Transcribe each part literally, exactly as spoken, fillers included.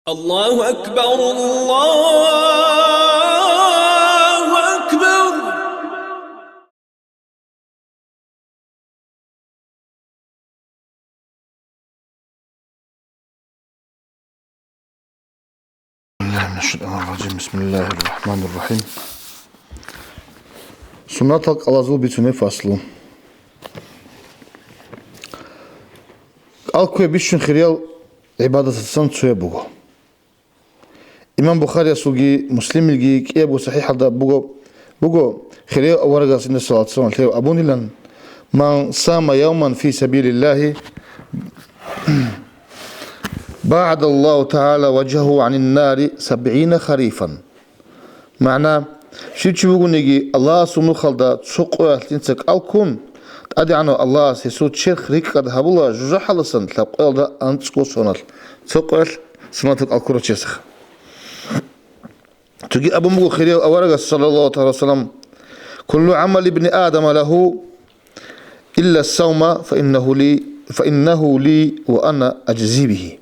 الله أكبر، الله أكبر. بسم الله الرحمن الرحيم. Суннатал кӀалазул бицунеб фаслу. КӀал ккве бищун хириял гӀибадатасан цояб буго. Имам Бухариясулги Муслимилги кӀиябго сахӀихӀалда буго, буго хирияв аварагас, инда салат салам лъев абунилан: «Ман сама явман фи сабилиллагьи, багӀадаллагьу тагӀала важгьагьу гӀанин нари сабгӀина харифан». МагӀна: щив чи вугониги Аллагьасул нухалда цо къоялъ жинца кӀал ккун, ТӀадегӀанав Аллагьас гьесул черх рикӀкӀад гьабула жужахӀалдасан лъабкъоялда анцӀго соналъ, цо къоялъ суннатал кӀал ккурав чиясухъ. Цоги абун буго хирияв аварагас, саллаллагьу тагӀала вассалам: «Куллу гӀамали ибни Адама лагьу, илла савма, фаиннагьу ли, фаиннагьу ли ва ана ажзи бигьи».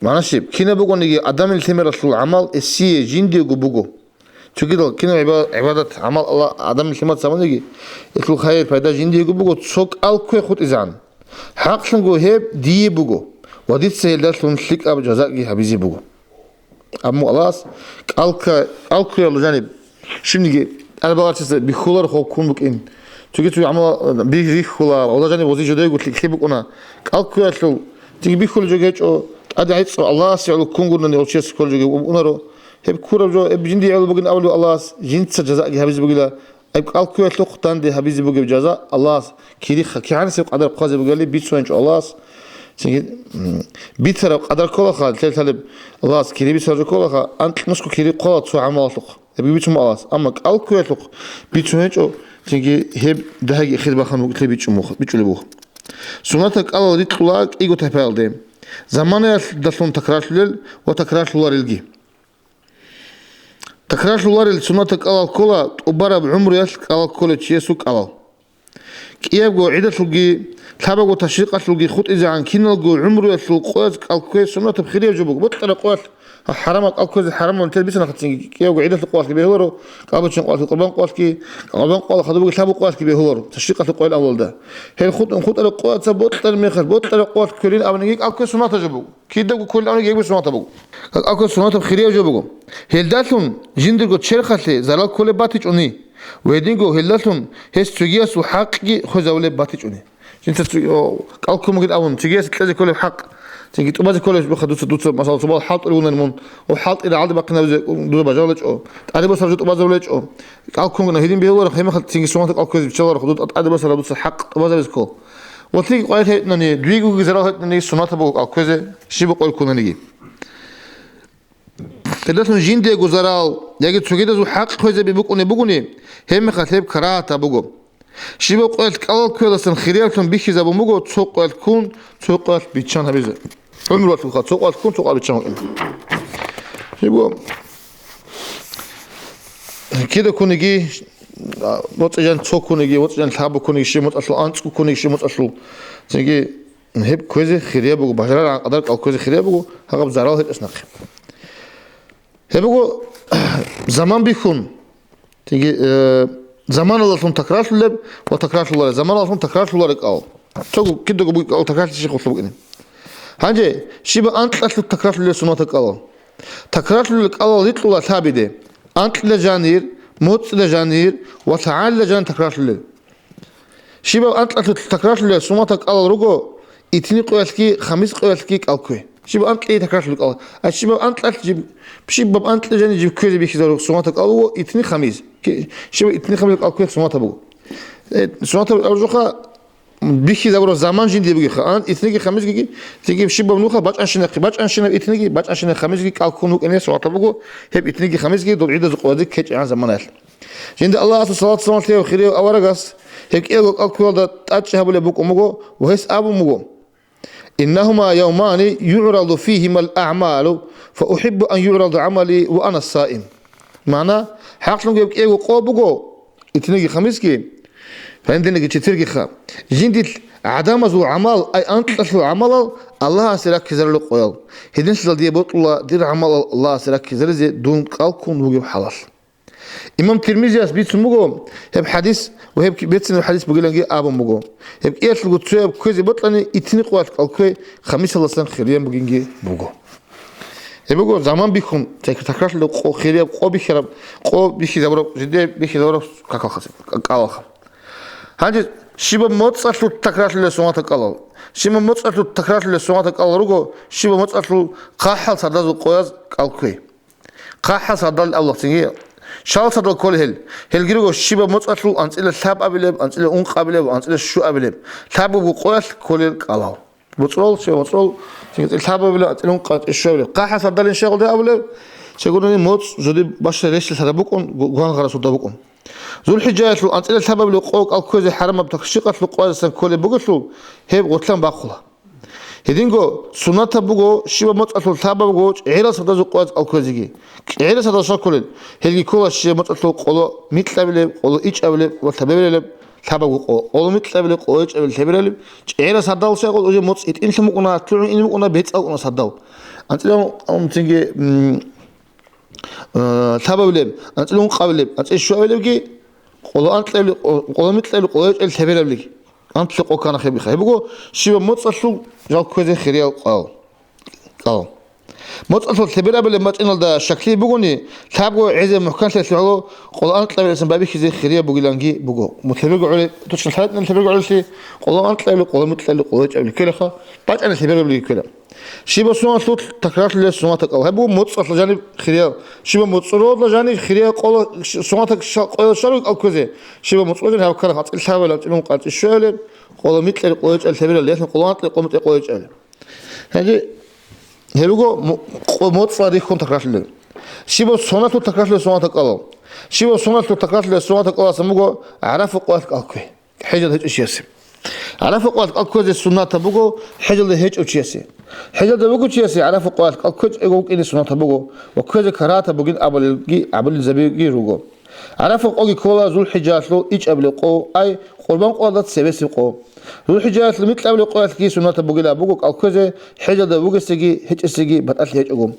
МагӀна щиб? Кинаб бугониги Адамил лъимералъул гӀамал эсие жиндиего буго. Цогидал кинаб гӀиба-, гӀибадат, гӀамал Аллагь, Адамил лъимаца гьабуниги, гьелъул хайир-пайда жиндиего буго, цо кӀал ккве хутӀизегӀан. ХӀакълъунго гьеб дие буго, ва дица гьелдалъун лъикӀаб жазаги гьабизе буго. Амма Аллагьас кӀал кка-, кӀал кквеялда жаниб щибниги тӀадбаларчиясда бихьуларо хоб ккун букӀин. Цоги-цоги гӀамал би-, бихьула, гьелда жаниб гъози жидеего лъикӀлъи букӀуна. КӀал кквеялъул цинги бихьулеб жо гьечӀо, тӀаде гӀицӀго Аллагьасе гӀоло ккунгурнани гьев чияс кколеб жо букӀунаро. Гьеб ккураб жо, гьеб жиндие гӀоло бугин абулеб Аллагьас, жинца жазаги гьабизе бугила. Гьеб кӀал кквеялъухъ данде гьабизе бугеб жаза Аллагьас кириха, кигӀанасеб къадар хъвазе бугели бицунчӀо Аллагьас. Цинги, м, бицараб къадар кколаха, лъел-лъалеб Аллагьас кири бицараб жо кколаха, анкьнусго кири хъвала цо гӀамалалъухъ. Гьебги бицун буго Аллагьас. Амма кӀал кквеялъухъ бицун гьечӀо, цинги гьеб дагьаги эхир бахъун букӀлъи бичӀчӀун буго, бичӀчӀулеб буго. Суннатал кӀалал рикьула кӀиго тайпаялде: заманаялдалъун такрарлъулел ва такрарлъуларелги. Такрарлъуларел суннатал кӀалал ккола тӀубараб гӀумруялъ кӀалал кколев чиясул кӀалал. КӀиябго гӀидалъулги, лъабабго ташрикъалъулги хутӀизегӀан киналго гӀумруялъул къояз кӀал ккве суннатаб хирияб жо буго. Бокьараб къоялъ хӀарамаб кӀал кквезе хӀарамаб нилъер бицана хъацинги, кӀиябго гӀидалъул къоялъги бегьуларо, кӀалбачун къоялъги, Къурбан къоялъги, Къурбан къоялъ хадубги лъабабго къоялъги бегьуларо, ташрикъалъул къоял авлалда. Гьел хутӀун хутӀараб къояца бокьараб мехалъ, бокьараб къоялъ кквелин абуниги кӀал ккве суннатаб жо буго. Кидаго кколин абуни гьебги суннатаб буго. Акъго суннатаб хирияб жо буго. Гьелдалъун жиндирго черхалъе зарал кколеб батичӀони, ва гьединго гьелдалъун гьес цогиясул хӀакъги хвезавулеб батичӀони. Жинца цо-, о, кӀал ккун бугин абун, цогиясе кьезе кколеб хӀакъ, цинги тӀубазе кколеб буха дуца, дуца, масала, цо бал хӀалтӀулев вунани мун, о, хӀалтӀи рагӀалде бахъинабизе дуда бажарулечӀо, тӀаде босараб жо тӀубазабулечӀо, кӀал ккун гьедин бегьуларо, гьеб мехалъ цинги суннатаб кӀал кквезе биччаларо, дуда тӀаде босараб дуца хӀакъ тӀубазабизе ккол. Ва лъикӀ къвайил гьечӀони, дуего зарал гьечӀони, суннатаб буго кӀал кквезе, щиб къоялъ ккунаниги. Гьелдалъун жиндиего зарал яги цогидазул хӀакъ хвезаби букӀунеб бугони, гьеб мехалъ гьеб карагьатаб буго. Щибаб къоялъ кӀалал кквеласан хириялъун бихьизабун буго цо къоялъ ккун, цо къоялъ биччан гьабизе. ГӀумруялъулха цо къоялъ ккун, цо къоялъ биччан гьабизе. Щибго кида ккуниги, а, моцӀи жан цо ккуниги, моцӀи жан лъабго ккуниги, щиб моцӀалъул анцӀго ккуниги, щиб моцӀалъул. Цинги гьеб кквезе хирияб буго, бажараргӀан къадар кӀал кквезе хирияб буго, гьаб зарал гьечӀос нахъе. Гьеб буго заман бихьун, цинги, э, заманалдалъун такрарлъулеб ва такрарлъулареб, заманалдалъун такрарлъулареб кӀал. Цого кидаго буго кӀал такрарлъи щихъ букӀине. Гьанже щибаб анкьалъулъ такрарлъулел суннатал кӀалал? Такрарлъулел кӀалал рикьула лъабиде: анкьила жанир, моцӀила жанир ва лъагӀалила жанир такрарлъулел. Щибаб анкьалъулъ такрарлъулел суннатал кӀалал руго итни къоялъги хамис къоялъги кӀал ккве. Щибаб анкьи такрарлъулел кӀалал. А щибаб анкьалъ жиб-, щибаб анкьи жани жиб кквезе бихьизарул суннатал кӀалал вуго итни хамис. Ки-, щибаб итни хамис кӀал ккве суннатаб буго. Э, суннатаб аржуха бихьизабураб заман жинди бугеха. Ан итниги хамисги, циги щибаб нуха бачӀанщинахъе, бачӀанщинаб итниги, бачӀанщинаб хамисги кӀал ккун вукӀине суннатаб буго, гьеб итниги хамисги дол гӀидазул къоялъе ккечӀегӀан заманаялъ. Жинда Аллагьасул салат-салам лъеяв хирияв аварагас гьеб кӀиябго кӀал кквелалда тӀадчӀи гьабулеб букӀун буго ва гьес абун буго: «Иннагьума явмани югӀраду фигьимал агӀмалу, фа ухӀиббу ан югӀрада гӀамали ва ана саим». МагӀна: хӀакълъунго гьеб кӀиябго къо буго, итниги хамисги, гьандениги четвергиха. Жиндилъ ГӀадамазул гӀамал, ай анкьалъул гӀамалал Аллагьасе раккизарулел къоял. Гьединлъидал дие бокьула дир гӀамалал Аллагьасе раккизаризе дун кӀалккун вугеб хӀалалъ. Имам Тирмизияс бицун буго гьеб хӀадис ва гьеб бецинаб хӀадис бугиланги абун буго. Гьеб кӀиялъулго цояб кквезе бокьани, итни къоялъ кӀалкквей хамисалдасан хириян бугинги буго. Гьеб буго заман бихьун, так-, такрарлъулеб къо-, хирияб къо бихьараб, къо бихьизабураб, жидее бихьизабураб какалха-, кӀалалха. Гьанже щибаб моцӀалъул такрарлъулел суннатал кӀалал. Щибаб моцӀалъул такрарлъулел суннатал кӀалал руго, щибаб моцӀалъул хъахӀал сардазул къояз кӀалкквей. ХъахӀал сардал авлахъцинги, щал сардал кколел гьел. Гьелги руго щибаб моцӀалъул анцӀила лъабабилеб, анцӀила ункъабилеб, анцӀила щуабилеб. Лъабабго къоялъ кколел кӀалал. МоцӀрол, щибаб моцӀрол, цинги лъабабилеб, анцӀила ункъабилеб, анцӀила щуабилеб. ХъахӀал сардалин щегъулде абулеб, щегъулани моцӀ жуди баща рещтӀалъараб букӀун, гу-, гвангъарасулда букӀун. ЗулхӀиджаялъул анцӀила лъабабилеб къо кӀалкквезе хӀарамаб ташрикъалъул къоязасан кколеб бугелъул, гьеб гъорлъан бахъула. Гьединго суннатаб буго щибаб моцӀалъул лъабабго чӀегӀерал сардазул къояз кӀалкквезеги. ЧӀегӀерал сардал щай кколел, гьелги ккола щибаб моцӀалъул къоло микьабилеб, къоло ичӀабилеб ва лъабабилеб лъабабго къо, къоло микьабилеб, къоло ичӀабилеб лъабабилеб, чӀегӀерал сардал щай ккол уже моцӀ итӀинлъун букӀуна, лъугӀун ин букӀуна, бецӀал букӀуна сардал. АнцӀила, м, цинги, м, э, лъабабилеб, анцӀила ункъабилеб, анцӀила щуабилебги, къоло анкьабилеб, къо-, къоло микьабилеб, къоло ичӀабилеб лъабабилеб. Анкьлъи къо ккана хебиха. Гьеб буго щибаб моцӀалъул жал кквезе хириял къал. КӀал. МоцӀалъул лъеберабилеб бачӀиналда щаклъи бугони, лъабго гӀезаб мухӀканлъиялъе гьало, къоло анкьабилеб бабихьизе хирияб бугиланги буго. Му лъеберго гӀолеб, точно лъабабилеб лъеберго гӀолеблъи, къоло анкьабилеб, къоло микьабилеб, къоло ичӀабилеб ккелаха, бачӀана лъеберабилебги ккела. Щибаб суннаталъул такрарлъулел суннатал кӀал. Гьеб буго моцӀалъа жаниб хириял. Щибаб моцӀролда жаниб хириял къола, суннатал ша-, къоял шарул кӀал кквезе. Щибаб моцӀрол жаниб гьаб ккараб анцӀила лъабабилеб, анцӀила ункъабилеб, анцӀила щуабилеб, къоло микьабилеб, къоло ичӀабилеб лъеберал, ясни къоло анкьабилеб, къоло микьабилеб, къоло ичӀабилеб. Гьанже гьеб буго мо-, къо-, моцӀалъа рихьун такрарлъулел. Щибаб суннаталъул такрарлъулел суннатал кӀалал. Щибаб суннаталъул такрарлъулел суннатал кӀалалдасан буго ГӀарафа къоялъ кӀал кквей. ХӀежалда гьечӀев чиясе. ГӀарафа къоялъ кӀал кквезе суннатаб буго хӀежалда гьечӀев чиясе. ХӀежалда вугев чиясе ГӀарафа къоялъ кӀал кквечӀого вукӀине суннатаб буго ва кквезе карагьатаб бугин абулелги, абулелзабиги руго. ГӀарафа къоги ккола ЗулхӀиджаялъул ичӀабилеб къо, ай, Къурбан къоялда цевесеб къо. ЗулхӀиджаялъул микьабилеб къоялъги суннатаб бугилан буго кӀал кквезе, хӀежалда вугесеги гьечӀесеги батӀалъи гьечӀого.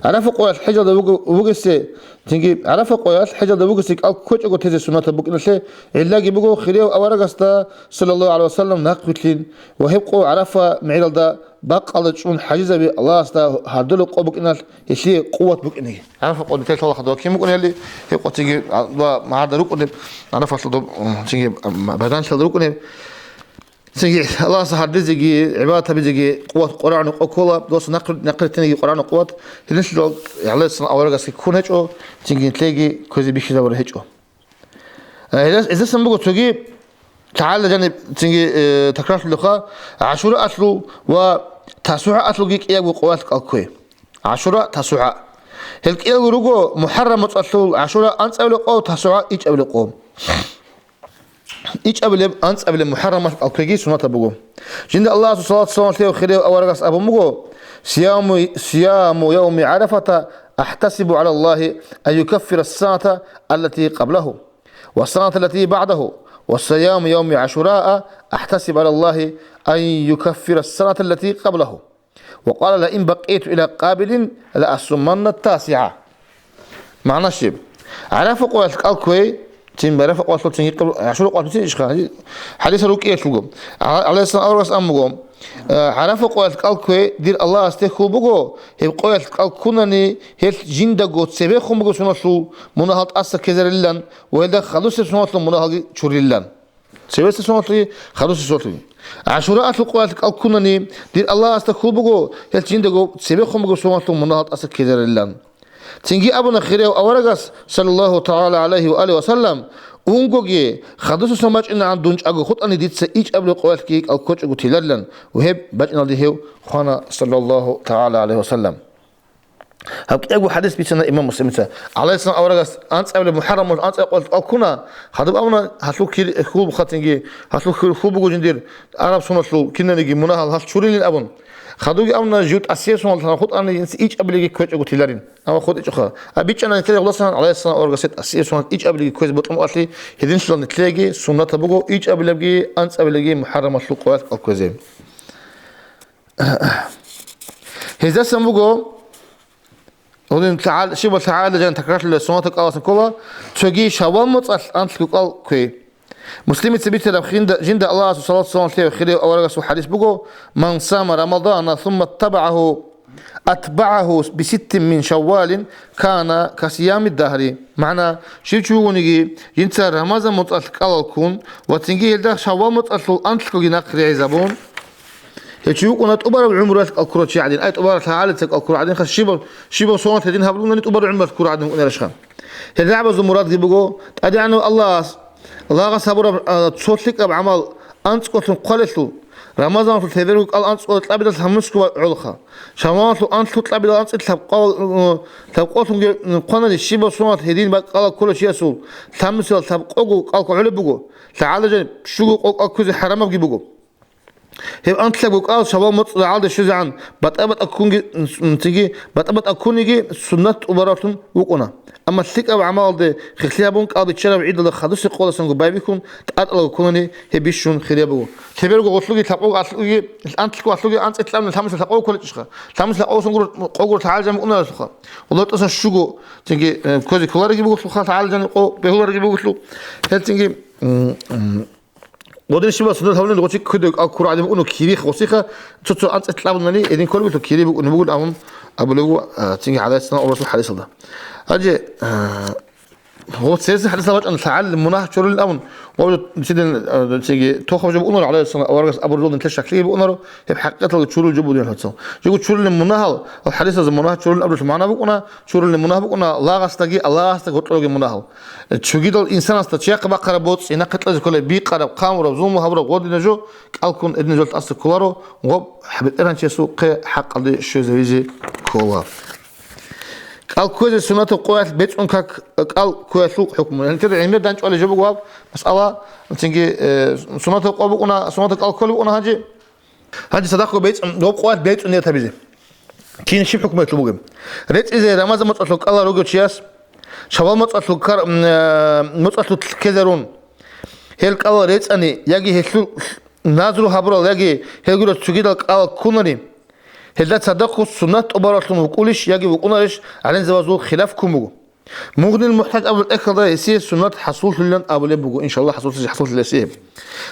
ГӀарафа къоялъ хӀежалда вуг-, вугесе, цинги ГӀарафа къоялъ хӀежалда вугесе кӀал кквечӀого тезе суннатаб букӀиналъе гӀиллаги буго, хирияв аварагасда, саллаллагьу гӀалайгьи вассалам, нахъвилълъин ва гьеб къо ГӀарафа мегӀералда бакъалда чӀун хӀажизаби Аллагьасда гьардолеб къо букӀиналъ гьелъие къуват букӀинеги. ГӀарафа къо нилъер лъалаха дова кин букӀунелли, гьеб къо цинги, а, дова магӀарда рукӀунеб, ГӀарафалъул доб-, цинги, м, майданлъиялда рукӀунеб. Цинги Аллагьасда гьардизеги, гӀибадат гьабизеги къуват къваригӀунеб къо ккола, дос нахъ-, нахъе ретинеги къваригӀунеб къуват, гьединлъидал гӀалайгьиссалам аварагасги ккун гьечӀо, цинги нилъееги кквезе бихьизабураб гьечӀо. Э, гьелдас-, гьездасан буго цоги, лъагӀалила жаниб цинги, э, такрарлъулеха, ГӀашураалъул ва ТасугӀаалъулги кӀиябго къоялъ кӀал кквей. ГӀашура, ТасугӀа. Гьел кӀиялго руго МухӀаррам моцӀалъул ГӀашура анцӀабилеб къо, ТасугӀа ичӀабилеб къо. ИчӀабилеб, анцӀабилеб МухӀаррамалъ кӀал кквейги суннатаб буго. Жинда Аллагьасул салат-салам лъеяв хирияв аварагас абун буго: «Сияму, сияму явми ГӀарафата ахӀтасибу гӀала Аллагьи ан юкаффира ссаната аллати къаблагьу, ва ссаната аллати багӀдагьу, ва сияму явми ГӀашураа ахӀтасибу гӀала Аллагьи ан юкаффира ссаната аллати къаблагьу». Ва къала: «Ла ин бакъиту иля къабилин ла асуманна ттасигӀа». МагӀна щиб? ГӀарафа къоялъ кӀал кквей, цин ГӀарафа къоялъул цин гьикъаб-, ГӀашура къоялъ цин ишха, гьадис-, хӀадисал рукӀиялъулго. ГӀа-, гӀалайгьиссалам аварагас абун буго, э, ГӀарафа къоялъ кӀал кквей, дир Аллагьасде хьул буго, гьеб къоялъ кӀал ккунани, гьелъ жиндаго цебехун буго суналъул мунагьал тӀаса ккезарилан ва гьелда хадусеб суналъул мунагьалги чурилан. Цевесеб соналъуги, хадусеб соналъуги. ГӀашураалъул къоялъ кӀал ккунани, дир Аллагьасда хьул буго, гьелъ жиндаго цебехун буго соналъул мунагьал тӀаса ккезарилан. Цинги абуна хирияв аварагас, саллаллагьу тагӀала гӀалайгьи ва алигьи ва саллам: «Унгоги, хадусеб сон бачӀинегӀан дун чӀаго хутӀани, дица ичӀабилеб къоялъги кӀал ккочӀого теларилан», ва гьеб бачӀиналде гьев хвана, саллаллагьу тагӀала гӀалайгьи ва саллам. Гьаб кӀиябго хадис бицана имам Муслимица. ГӀалайгьиссалам аварагас анцӀабилеб МухӀаррамалъул анцӀабилеб къоялъ кӀал ккуна, хадуб абуна гьалъул кир-, хьул бухъатинги, гьалъул хир-, хьул буго жиндир араб соналъул киналниги мунагьал гьалъ чурилин абун. Хадуги абуна жив тӀасияб соналъ хутӀани инс ичӀабилеги кквечӀого тиларин. Амма хутӀичӀоха. А бичӀчӀана нилъеда гьаласан гӀалайгьиссалам аварагасде тӀасияб соналъ ичӀабилеги кквезе бокьун букӀалъи, гьединлъидал нилъедаги суннатаб буго ичӀабилебги анцӀабилебги МухӀаррамалъул къоялъ кӀал кквезе. Гьездасан буго, гьудин лъагӀал-, щибаб лъагӀалда жан такрарлъулеб суннатаб кӀаласан ккола, цоги Шаввал моцӀалъ анлъго кӀал кквей. Муслимица бицараб хинда-, жинда Аллагьасул салат-салам лъеяв хирияв аварагасул хадис буго: «Ман сама Рамадана сумма аттабагӀагьу, атбагӀагьу биситтин мин Шаввалин, кана касиями дагьри». МагӀна, щив чи вугониги, жинца Рамазан моцӀалъ кӀалал ккун ва цинги гьелда Шаввал моцӀалъул анлъгоги нахъригӀизабун, гьев чи вукӀуна тӀубараб гӀумруялъ кӀал ккурав чи гӀадин, ай, тӀубараб лъагӀалица кӀал ккурав гӀадин, хас щибаб, щибаб соналъ гьедин гьабулунани тӀубараб гӀумруялъ ккурав гӀадин вукӀунарищха? Гьел рагӀабазул мурад буго, ТӀадегӀанав Аллагьас, Аллагьас гьабураб, а, цо лъикӀаб гӀамал анцӀкӀолъун хъвалелъул, Рамазаналъул лъеберго кӀал анцӀкӀола кьабидал гьамусго гӀолха. Шаввалалъул анлъго кьабидал анцӀила лъабкъо-, лъабкъолъунги хъванани, щибаб соналъ гьедин бакӀ кӀалал кколев чиясул лъабмисал лъабкъого кӀал кколеб буго, лъагӀалда жаниб щуго къо кӀал кквезе хӀарамабги буго. Гьеб анлъабго кӀал Шаввал моцӀ рагӀалде щвезегӀан батӀа-батӀа ккунги, м, цинги батӀа-батӀа ккуниги суннат тӀубаравлъун вукӀуна. Амма лъикӀаб гӀамалалде хихлъи гьабун, кӀал биччараб гӀидалда хадусеб къоялдасанго байбихьун, тӀатӀалаго ккунани гьеб бищун хирия буго. Лъеберго гъолъуги лъабкъого алъуги, анлъго алъуги анцӀила лъабмисал лъабкъого кколечӀищха? Лъабмисал лъабкъогосанго къогуро лъагӀалжан букӀунарелъулха. УлартӀасан щуго цинги, э, кквезе кколареги буголъулха, лъагӀалжан къо бегьулареги буголъул. Гьел цинги, м, м, Гъодин щибаб суннат гьабунани гъочи ккведе кӀал ккурав гӀадин букӀуна кири гъосиха, цо-цо анцӀила лъабунани гьедин кколеб буго, кири букӀунеб бугин абун абулеб буго, а, цинги гӀалайгьиссалам аварагасул хадисалда. Гьанже, а, гъо цересел хадисалда бачӀана лъагӀалил мунагь чурулин абун, гъо цидин, а, цинги тохаб жо букӀунар гӀалайгьиссалам аварагас абураб жо нилъер щаклъиги букӀунаро, гьеб хӀакъикъаталда чурул жо бугин гьоцо. Жего чурулин мунагьал, ал хадисалда мунагь чурулин абуралъул магӀна букӀуна, чурулин мунагь букӀуна лагъасдаги Аллагьасдаги гъоркьолаги мунагьал. Цогидал инсанасда чияхъ бахъараб боцӀи, нахъе кьезе кколеб, бикъараб, хъамураб, зулму гьабураб гъодинаб жо кӀал ккун гьединаб жоялъ тӀаса кколаро, гъоб БетӀергьанчиясухъе хӀакъалде щвезавизе ккола. КӀал кквезе суннатаб къоялъ бецӀун как кӀал кквеялъул хӀукму. Гьанже гӀемер дандчӀвалеб жо буго гьаб масъала, цинги, э, суннатаб къо букӀуна, суннатаб кӀал кколеб букӀуна гьанже. Гьанже цадахъго бецӀ-, гъоб къоялъ бецӀун ният гьабизе. Кин щиб хӀукмуялъул бугеб? РецӀизе Рамазан моцӀалъул кӀалал ругев чияс, Шаввал моцӀалъул ккар-, м, э, моцӀалъул ккезарун, гьел кӀалал рецӀани, яги гьелъул назру гьабурал, яги гьелгурал цогидал кӀалал ккунани, гьелда цадахъго суннат тӀубараллъун вукӀулищ яги вукӀунарищ гӀалимзабазул хилаф ккун буго. Мугънил МухӀтаж абулеб тӀехьалда гьесие суннат хӀасуллъулилан абулеб буго, иншаллагь, хӀасуллъизе, хӀасуллъила гьесие.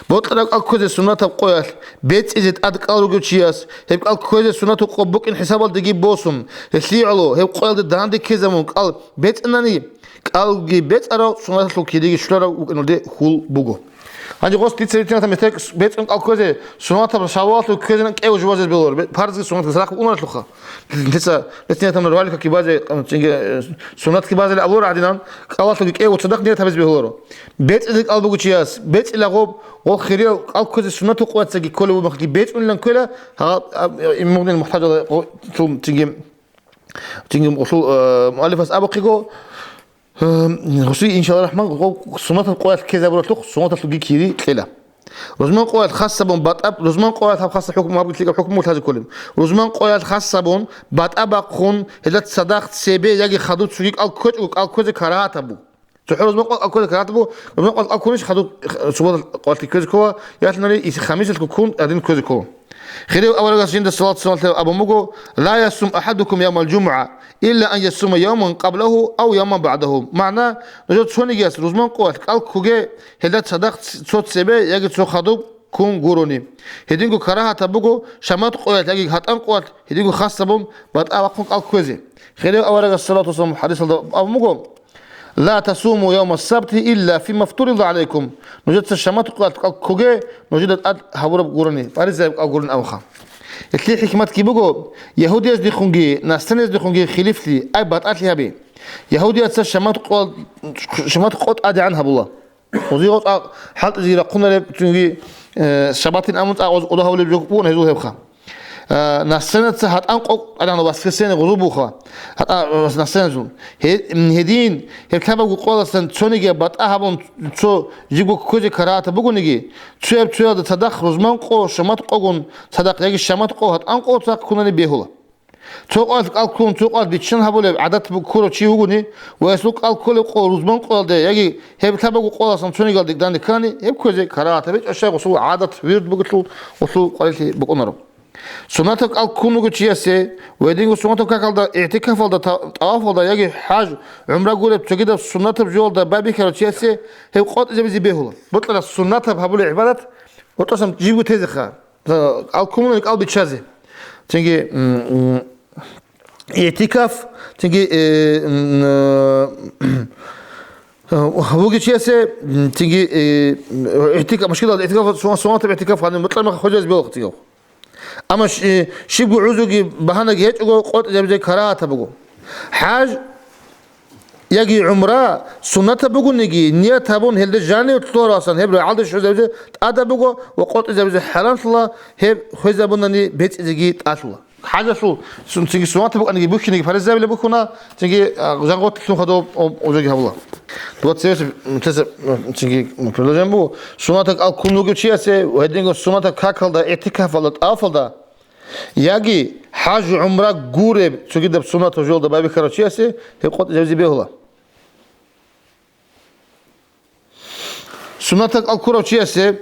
Бокьараб кӀал кквезе суннатаб къоялъ бецӀизе тӀад кӀал ругев чияс, гьеб кӀал кквезе суннатаб къо букӀин хӀисабалдеги босун, гьелъие гӀоло гьеб къоялде данде ккезабун кӀал бецӀанани, кӀалги бецӀарав, суннаталъул кириги щварав вукӀиналде хьул буго. Гьанже гъос дица ритинатан метер бецӀун кӀал кквезе, суннатаб Шаввалалъул кквезин кӀев жубазез белор, бе-, парзги суннатги сарахъ букӀунарелъулха. Дица ритинатан рвалихъа кибазе, цинги, э, суннат кибазали абулар гӀадинан, кӀалалъулги кӀев цадахъ ният гьабизе бегьуларо. БецӀизе кӀал буго чияс, бецӀила гъоб, гъо хирияв кӀал кквезе суннатул къояцаги кколев вугевги бецӀунилан кквела, гьаб, а, Мугънил МухӀтажалда гъо-, цинги, цинги гъосул, э, муаллифас абухъего, Гьуси, иншалла рахман, гъо-, суннатал къоялъ ккезабуралъухъ, суннаталъулги кири кьела. Рузман къоялъ хас гьабун батӀа-, рузман къоялъ гьаб хасаб хӀукму гьаб лъикӀаб хӀукму лъазе кколеб. Рузман къоялъ хас гьабун, батӀа бахъун, гьелда цадахъ цебе яги хадуб цоги кӀал кквечӀого кӀал кквезе карагьатаб буго. ЦохӀо рузман къоялъ кӀал кквезе карагьатаб буго, рузман къоялъ ккун иш хадуб, э, суббота къоялъ кквезе ккола, ялъунари ис-, хамисалъго ккун гьадин кквезе ккола. Хирияв аварагас жинда салат-салам лъев абун буго: «Ла ясум ахадукум явмал жумуа, илла ан ясума явман къаблагьу ав явман багӀдагьу». МагӀна, нужер цонигияс рузман къоялъ кӀал ккуге, гьелда цадахъ ц-, цо цебе яги цо хадуб ккун гурони. Гьединго карагьатаб буго шамат къоялъ яги гьатӀан къоялъ гьединго хас гьабун батӀа бахъун кӀал кквезе. Хирияв аварагас салату вассалам хадисалда абун буго: «Ла тасуму явма сабти илла фима фтурида гӀалайкум». Нужеца шамат къоялъ кӀал ккуге, нужеда тӀад гьабураб гурони, паризаяб кӀал гурони абуха. Гьелъие хӀикматги буго, ягьудияздехунги, настаниязехунги хилифлъи, ай батӀалъи гьаби. Ягьудияца шамат къо-, шамат къо тӀадегӀан гьабула. Гъозие гъо цӀакъ хӀалтӀизеги рахъунареб, цинги, э, шабатин амун цӀакъ гъоз кӀодо гьавулеб жо букӀун гьезул гьебха. А, нассанаца гьатӀан къокъ тӀадегӀан, воскресенье гъузу буха. ГьатӀа-, нассаназул. Гье-, гьедин, гьеб лъабабго къоялдасан цониги батӀа гьабун цо жибго кквезе карагьатаб бугониги, цояб цоялда цадахъ рузман къо, шамат къогун цадахъ яги шамат къо гьатӀан къо цадахъ ккунани бегьула. Цо къоялъ кӀал ккун, цо къоялъ биччан гьабулеб гӀадат бу-, ккурав чи вугони ва гьесул кӀал кколеб къо рузман къоялде яги гьеб лъабабго къоялдасан цонигалде данде ккани, гьеб кквезе карагьатаб гьечӀо, щай гъусул гӀадат, вирд бугелъул гъусул къварилъи букӀунаро. Суннатаб кӀал ккун вугев чиясе ва гьединго суннатаб какалда, игӀтикафалда, та-, тӀавафалда яги хӀаж, гӀумра гуреб цогидаб суннатаб жоялда байбихьарав чиясе гьеб къотӀизабизе бегьула. Бокьарас суннатаб гьабулеб гӀибадат гъотӀасан жибго тезеха. КӀал ккун мунани кӀал биччазе. Цинги, м, м, игӀтикаф, цинги, э, м, э, вугев чиясе, м, цинги, э, игӀтикаф, мушкилал игӀтикаф, суннатаб игӀтикаф гьаниб мутӀлакъ мехалъ хвезабизе бегьулаха цинги. Амма щ-, щибго гӀузруги багьанаги гьечӀого, къотӀизабизе карагьатаб буго. ХӀаж яги гӀумра суннатаб бугониги, ният гьабун, гьелда жанив лъугьаралдасан гьеб рагӀалде щвезабизе тӀадаб буго ва къотӀизабизе хӀарамлъула, гьеб хвезабунани бецӀизеги тӀалъула. ХӀажалъул сун-, цинги суннатаб букӀаниги бухьинеги паризабилеб бухьуна, цинги, а, жангъотилъун хадуб об-, обжеги гьабула. Двадцать восемь, м, тесеб, м, цинги, м, предложение буго. Суннатаб кӀал ккун вугев чиясе ва гьединго суннатаб какалда, игӀтикафалда, тӀавафалда яги хӀаж-гӀумра гуреб цогидаб суннатаб жоялда байбихьарав чиясе гьеб къотӀизабизе бегьула. Суннатаб кӀал ккурав чиясе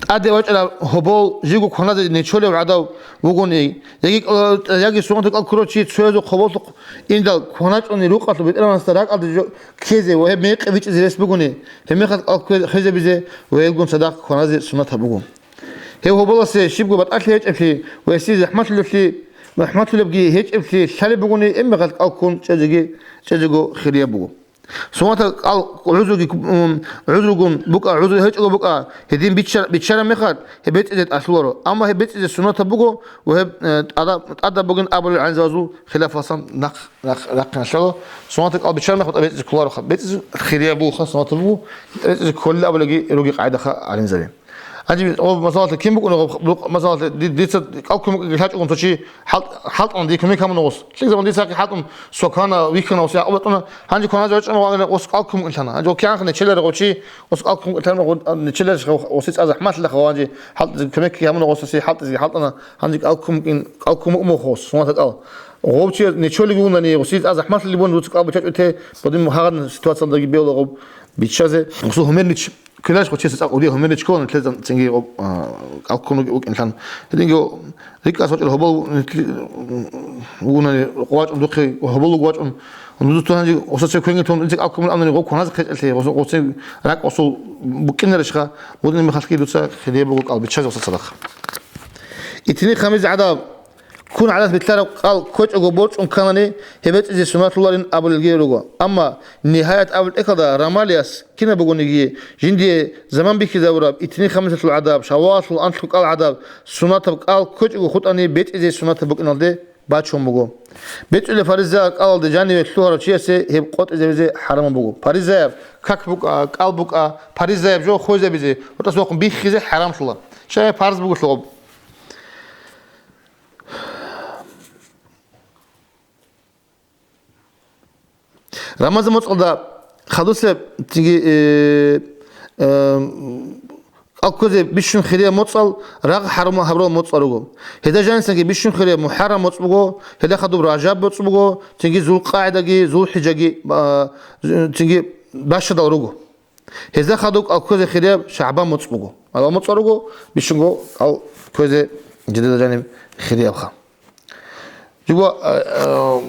тӀаде вачӀараб гьобол жиго кваназе нечолев гӀадав вугони, яги, яги суннатаб кӀал ккурав чи цоязул хоболлъухъ индал кваначӀони рукъалъул БетӀергьанасда ракӀалде жо ккезе ва гьеб мекъи бичӀчӀизе рес бугони, гьеб мехалъ кӀал ккве-, хвезабизе ва гьелгун цадахъ кваназе суннатаб буго. Гьев гьоболасе щибго батӀалъи гьечӀеблъи ва гьесие захӀмалъулеблъи, захӀмалъулебги гьечӀеблъи лъалеб бугони, гьеб мехалъ кӀал ккун чӀезеги, чӀезего хирияб буго. Суннатаб кӀал гӀузруги, м, гӀузругун букӀа, гӀузру гьечӀого букӀа, гьедин биччар-, биччараб мехалъ, гьеб бецӀизе тӀалъуларо. Амма гьеб бецӀизе суннатаб буго ва гьеб, э, тӀада-, тӀадаб бугин абулел гӀалимзабазул хилафалдасан нахъ, нахъ, нахъе нахъалъало. Суннатаб кӀал биччараб мехалъ бецӀизе кколароха. БецӀизе хирияб бугоха суннатаб буго, бецӀизе кколеб абулаги руги къагӀидаха гӀалимзаби. Гьанже, о, масалалъе, кин букӀунеб гъоб-, бу-, масалалъе, ди-, дица кӀал ккун букӀине лъачӀогун цо чи хӀал-, хӀалтӀана дие кумек гьабуна гъос. ЛъикӀ заман дица гьахъе хӀалтӀун сокана, вихьана, ус гӀакъуба тӀуна. Гьанже кваназе вачӀана ва гъос кӀал ккун букӀин лъана. Гьанже кигӀанха нечеларе гъов чи ус кӀал ккун букӀин лъана, гъо-, нечеларищха гъосе цӀа захӀмалъилаха, гьанже хӀалтӀизе кумек гьабуна гъосасе, хӀалтӀизеги хӀалтӀана, гьанже кӀал ккун букӀин, кӀал ккун букӀун суннатаб кӀал. Гъов чи нечолеги вугони, гъосе цӀа захӀмалъилеб бугони, дуца кӀал биччачӀого те, бодин гьагъадин ситуациялдаги бегьула гъоб биччазе. Гъосул гьумернич Килалъ гъочеса цӀакъ гьудия гьумеричколан, лъезан цинги, а, кӀал ккун вукӀинлъан. Гьединго рикӀкӀас вачӀар гьобол вугунани вачӀун, духъе гьобол вуго вачӀун. Нузутун гьанже гъосасе квенгитун, инца кӀал ккун амнани гъо кваназ хъечӀелъе, гъосо-, гъосе ракӀ гъосул букӀинарищха, гъудин мехалъги дуца хирияб буго кӀал биччазе гъосда цадахъ. Итни хамиз гӀадаб. Ккун гӀадат билълъараб кӀал кквечӀого борчӀун кканани, гьеб бецӀизе суннатлъуларин абулелги руго. Амма Нигьаят абул тӀехьалда Рамалияс кинаб бугониги, жиндие заман бихьизабураб итни-хамисалъул гӀадаб, шаввалалъул анлъго кӀал гӀадаб, суннатаб кӀал кквечӀого хутӀани, бецӀизе суннатаб букӀиналде бачун буго. БецӀулеб фаризаяб кӀалалде жаниве лъугьарав чиясе гьеб къотӀизабизе хӀарамаб буго. Фаризаяб как букӀа, кӀал букӀа, фаризаяб жо хвезабизе, гьоркьосухъ биххизе хӀарамлъула. Щай, фарз буго лъугьоб. Рамазан моцӀалда хадусеб цинги, э, э, кӀал кквезе бищун хирияб моцӀал рагъ хӀарам гьабурал моцӀал руго. Гьезда жанисанги бищун хирияб МухӀаррам моцӀ буго, гьелда хадуб Ражаб моцӀ буго, цинги ЗулкъагӀидаги, ЗулхӀижаги, а, цинги бащадал руго. Гьезда хадуб кӀал кквезе хирияб ШагӀбан моцӀ буго. Гьалал моцӀал руго, бищунго кӀал кквезе жидеда жаниб хириябха. Жиго, а, а,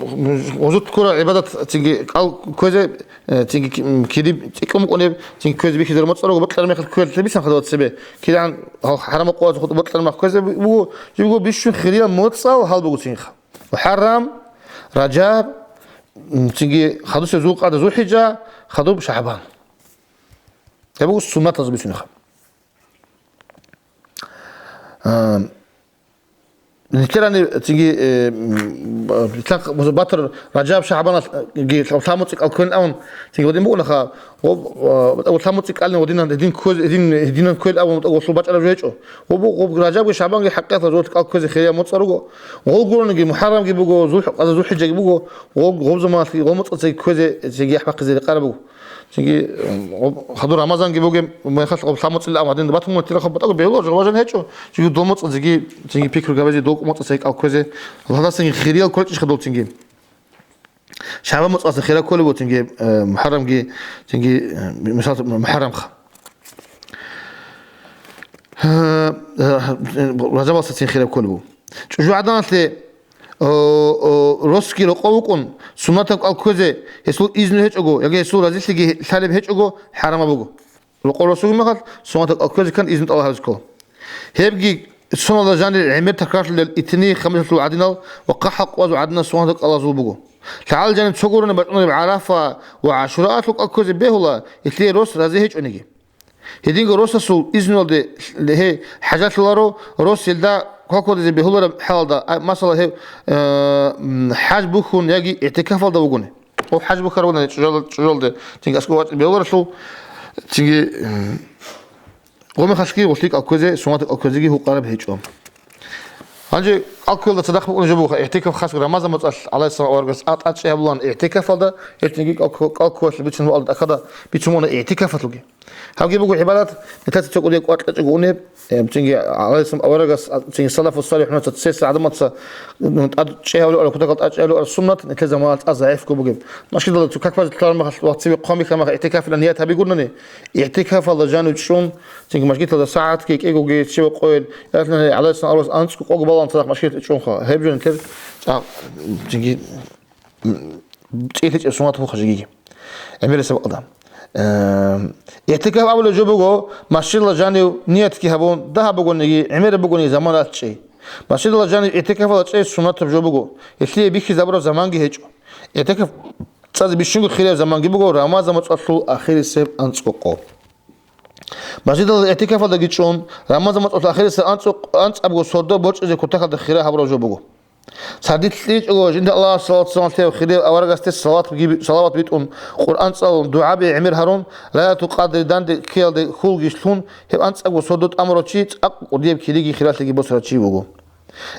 гъозут ккура гӀибадат цинги кӀал кквезе, э, цинги ки-, м, кири цӀикӀкӀун букӀунеб, цинги кквезе бихьизар моцӀал руго, бокьараб мехалъ кквезе бихьизаб хадуб цебе. Кири гьан гьал хӀарам къоялъухъ бокьараб мехалъ кквезе буго, жиго бищун хирияб моцӀал гьал буго цинги. МухӀаррам, Ражаб, м, цинги хадусеб ЗулкъагӀида, ЗулхӀижа, хадуб ШагӀбан. Гьеб буго суннатазул бицунеб. А, Нилъерани цинги, э, м, б-, батур Ражаб ШагӀбаналги лъабмуцӀи кӀал кколин абун, цинги гьадин букӀунаха, гъоб, э, лъабмуцӀи кӀалин гьадинан гьедин ккоз-, гьедин, гьединан кколин абун гъолъул бачӀараб жо гьечӀо. Гъоб, гъоб Ражабги ШагӀбанги хӀакъикъаталда жо кӀал ккозе хирияб муцӀа руго. Гъол гурониги МухӀаррамги буго, Зулхь-, Зулхьижаги буго, гъоб, гъоб заманалъги гъол муцӀа цеги ккозе, цеги яхӀ бахъизе рекъараб буго. Цинги, м, гъоб-, хадур Рамазанги бугеб, мехалъ гъоб лъабмуцӀила абун гьадин батун мун тирахъ батӀаго бегьулар жо важан гьечӀо. Цинги дол муцӀа цеги, цинги пикру гьабизе, дол муцӀа цеги кӀал кквезе. Гьадасанги хириял кколчӀищха дол цинги. ШагӀбан муцӀалъа хира кколеб буго цинги, э, МухӀаррамги, цинги, э, мисал, МухӀаррамха. Э, э, Ражабалъа цин хира кколеб буго. ЧӀужугӀаданалъе О, о, росги рокъов вукӀун, суннатаб кӀал кквезе гьесул изну гьечӀого яги гьесул разилъиги лъалеб гьечӀого, хӀарамаб буго. Рокъов росулги мехалъ, суннатаб кӀал кквезе ккан изну тӀалаб гьабизе ккола. Гьебги соналда жанир гӀемер такрарлъулел итни-хамисалъул гӀадинал ва хъахӀал къоязул гӀадинал суннатаб кӀалазул буго. ЛъагӀалил жаниб цо гурони бачӀунареб ГӀарафа ва ГӀашураалъул кӀал кквезе бегьула, гьелъие рос рази гьечӀониги. Гьединго росасул изнулде гьей хӀажалъуларо, рос гьелда квалквадизе бегьулареб хӀалалда, а, масала, гьев, э, м, хӀаж бухьун яги игӀтикафалда вугони. Гьев хӀаж бухьарав вугони чӀужал-, чӀужалде, цинги аскӀов вачӀине бегьуларелъул, цинги, м, гъомехалъги гъулъи кӀал кквезе, суннатаб кӀал кквезеги гьукъараб гьечӀо. Гьанже кӀал кквелда цадахъ букӀунеб жо буго, игӀтикаф хасго Рамазан муцӀалъ, гӀалайгьиссалам аварагас а тӀад чӀей гьабулаан игӀтикафалда, гьеб цинги кӀал ккве-, кӀал кквелъ бицун вуалда тӀахьада бицун бугони игӀтикафалъулги. Гьабги буго гӀибадат, нилъеца цо кӀудияб кӀвар кьечӀого унеб, э, цинги гӀалайгьиссалам аварагас, а, цинги салафу салихӀунаца, цеса гӀадамаца, м, тӀад чӀей гьавулев ара, кутакал тӀад чӀей гьавулев ара суннат, нилъер заманалъ тӀад загӀипго бугеб. Машгидалда цо как базе лъалармахалъ ва цеве хъван бихьармаха игӀтикафилан ният гьабигурнани, игӀтикафалда жанив чӀун, цинги машгидалда сагӀатги кӀиго-, кӀиго-, чеве къойил, яхълъана гӀалайгьиссалам аварагас анцӀго къого балагьун цадахъ машгидалъе чӀунха. Гьеб жо нилъер цӀа-, цинги м, цӀилъичӀеб суннат буго жигиги. ГӀемерисеб бакӀалда. Эм, игӀтикаф абулеб жо буго, машгидалда жанив ниятги гьабун, дагьаб бугониги, гӀемераб бугониги замана чӀей. Машгидалда жанив игӀтикафалда чӀей суннатаб жо буго, гьелъие бихьизабураб заманги гьечӀо. ИгӀтикаф цӀазе бищунго хирияб заманги буго Рамазан муцӀалъул ахирисеб анцӀго къо. Машгидалда игӀтикафалдаги чӀун, Рамазан муцӀалъул ахирисеб анцӀ-, анцӀабго сордо борчӀизе кутакалда хира гьабураб жо буго. Сардилъ кьичӀого жинда Аллагьас салават-салам лъеяв хирияв аварагасде салават буги-, салават битӀун, Къуръан цӀалун, дугӀаби гӀемер гьарун, Лайлатул Къадри данде ккеялде хьулги лъун, гьеб анцӀабго сордо тӀамурав чи цӀакъ кӀудияб кириги хиралъиги босарав чи вуго.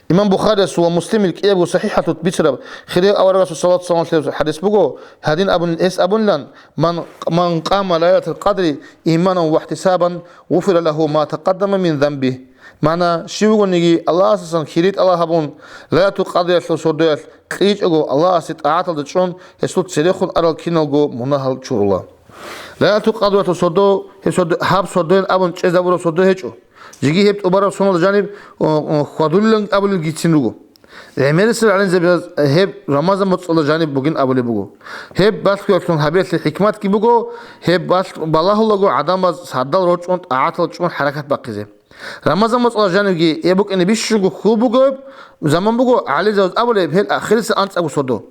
Имам Бухариясул ва Муслимил кӀиябго сахӀихӀалъулъ бицараб хирияв аварагасул салават-салам лъеяв хӀадис буго, гьадин абун, гьес абунилан: «Ман, ман къама Лайлатал Къадри иманан ва ихтисабан, гъуфира лагьу ма такъаддама мин занбигь». Мана, щив вугониги Аллагьасдасан хири тӀалаб гьабун, Лайлатул Къадриялъул сордоялъ кьичӀого Аллагьасе тӀагӀаталда чӀун, гьесул церехун арал киналго мунагьал чурула. Лайлатул Къадриялъул сордо, гьеб сордо, гьаб сордоян абун чӀезабураб сордо гьечӀо. Жеги гьеб тӀубараб соналда жаниб, о, о, хьвадулилан абулелгицин руго. ГӀемерисел гӀалимзабаз гьеб Рамазан муцӀалда жаниб бугин абулеб буго. Гьеб балъгоялъун гьабиялъе хӀикматги буго, гьеб балъ-, балагьулаго гӀадамаз сардал рорчӀун тӀагӀатал чӀун хӀаракат бахъизе. Рамазан муцӀалда жанивги гьеб букӀине бищунго хьул бугеб заман буго, гӀалимзабаз абулеб, гьел ахирисеб анцӀабго сордо.